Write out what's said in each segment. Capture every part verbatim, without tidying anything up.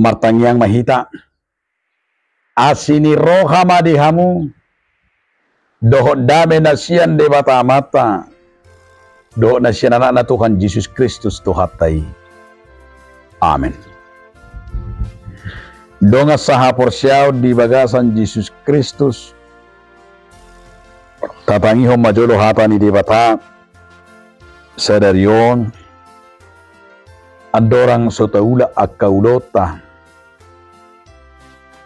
Martangiang ma hita. Asi ni roha ma di hamu, dohot dame na sian Debata Amanta, dohot na sian Anakna Tuhan Jesus Kristus Tuhanta i. Amen. Dongan sahaporseaon di bagasan Jesus Kristus, tatangihon ma jolo hata ni Debata sadari on. Andorang so taulak angka ulaonta,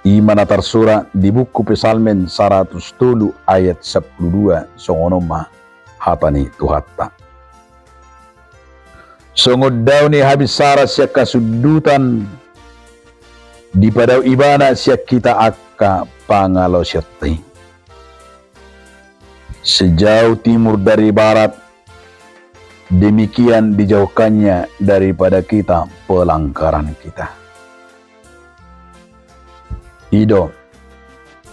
i ma na tarsurat di buku Psalmen saratus tolu ayat sampulu dua, songon on ma hata ni Tuhanta. Songon dao ni habinsaran sian hasundutan, dipadao Ibana sian hita angka pangalaosionta i. Sejauh timur dari barat, demikian dijauhkannya daripada kita pelanggaran kita. I do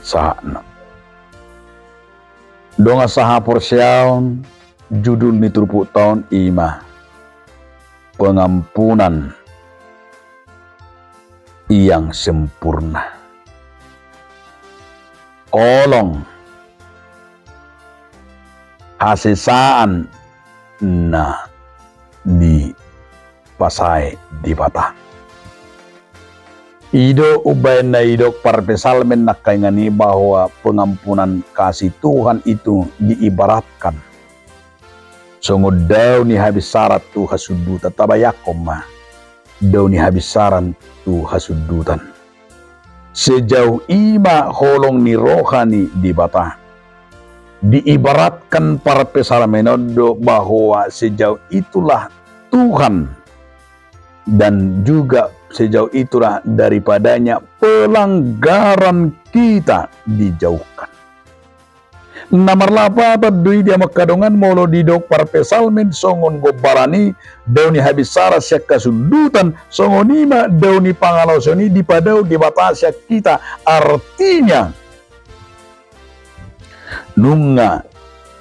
sahatna. Dongan sahaporseaon, judul ni turpukta on i ma pengampunan yang sempurna. Holong hasesaan na dipasae Debata. I do umbahen na didok parpsalmen nangkaningan i bahwa pengampunan kasih Tuhan itu diibaratkan songon dao ni habinsaran tu hasundutan. Tabayangkon ma, dao ni habinsaran tu hasundutan. Sejauh i ma holong ni roha ni Debata. Diibaratkan parpsalmen on do bahwa sejauh itulah Tuhan, dan juga sejauh itulah daripada-Nya pelanggaran kita dijauhkan. Na marlapatan do i di hamu angka dongan, molo didok parpsalmen songon gombaran i, dao ni habinsaran sian hasundutan, songon i ma dao ni pangalaosion i dipadao Debata sian hita. Artinya, nunga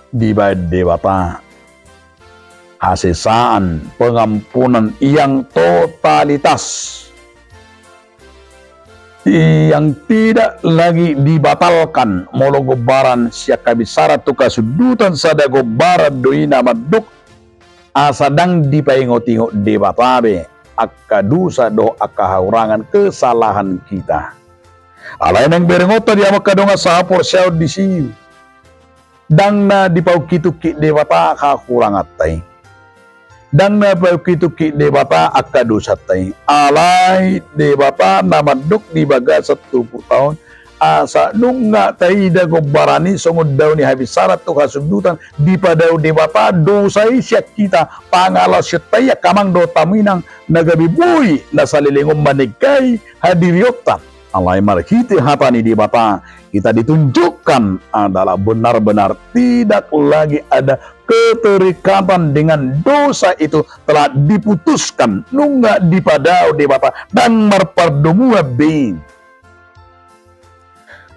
dibaen Debata hasesaan, pengampunan yang totalitas, yang tidak lagi dibatalkan. Molo gombaran sian habinsaran tu hasundutan, sada gombaran do i na mandok asa ndang dipaingot-ingot Debata be angka dosa dohot angka hahurangan, kesalahan kita. Alai naeng berengonta di hamu angka dongan sahaporseaon disi, ndang na dipaungkit-ungkit Debata hahuranganta i. Ndang na dipaungkit-ungkit Debata angka dosanta i. Alai Debata na mandok di bagasan turpukta on, asa nunga taida gombaran i songon dao ni habinsaran tu hasundutan, dipadao Debata dosa i sian hita, pangalaosionta i, angka amang dohot hamu inang na gabe boi na saleleng on manenggai hadirionta. Alai marhite hata ni Debata, hita ditunjukkan adalah benar-benar tidak lagi ada keterikatan dengan dosa itu, telah diputuskan, nunga dipadao Debata, ndang marpardomuan be i.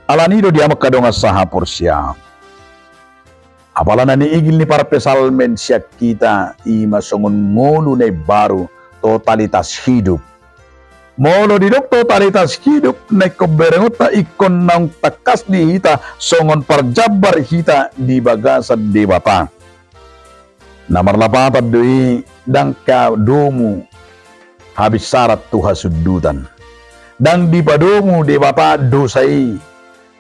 Alani i do di hamu angka dongan sahaporseaon, apala na niigil ni parpsalmen sian hita i ma songon ngolu na imbaru, totalitas hidup. Molo didok totalitas hidup, na ingkon berengonta, ingkon naung tangkas di hita songon parjambar hita di bagasan Debata. Na marlapatan do i, ndang dipadomu habinsaran tu hasundutan. Ndang dipadomu Debata dosa i.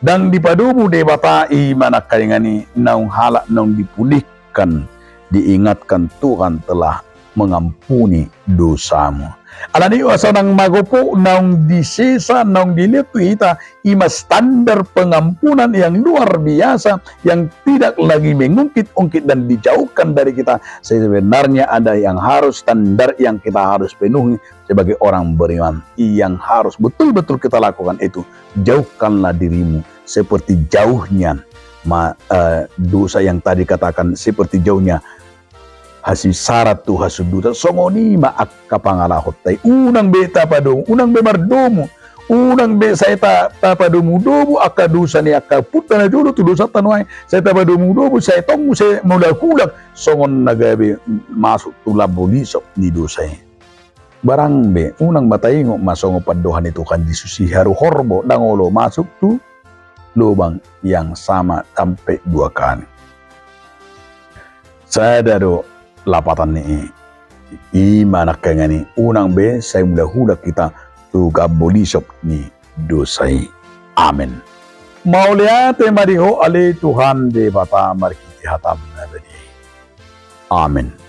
Ndang dipadomu Debata i ma nangkaningan i naung halak naung dipulihkan, diingatkan Tuhan telah mengampuni dosamu. Alani i asa naung magopo, naung disesa, naung dilehon tu hita, i ma standar pengampunan yang luar biasa, yang tidak lagi mengungkit-ungkit dan dijauhkan dari kita. Sebenarnya ada yang harus, standar yang kita harus penuhi sebagai orang beriman, yang harus betul-betul kita lakukan itu, jauhkanlah dirimu seperti jauhnya ma-, eh, dosa yang tadi katakan, seperti jauhnya habinsaran tu hasundutan. Songon i ma angka pangalaosionta i. Unang be tapadomu, unang be mardomu, unang be sai ta-, tapadomudomu angka dosa ni angka ompunta na jolo tu dosanta nuaeng. Sai tapadomudomu, sai tong muse mulak-ulak songon na gabe masuk tu lambung lisop ni dosa i. Barang be, unang ma taingot ma songon pandohan ni Tuhan Jesus i, haru horbo ndang olo masuk tu lubang yang sama sampe dua kali. Sada do lapatan ni i. I ma nangkaningan i, unang be sai mulak-ulak hita tu gambo lisop ni dosa i. Amen. Mauliate ma di Ho ale Tuhan Debata marhite hataM na badia i. Amen.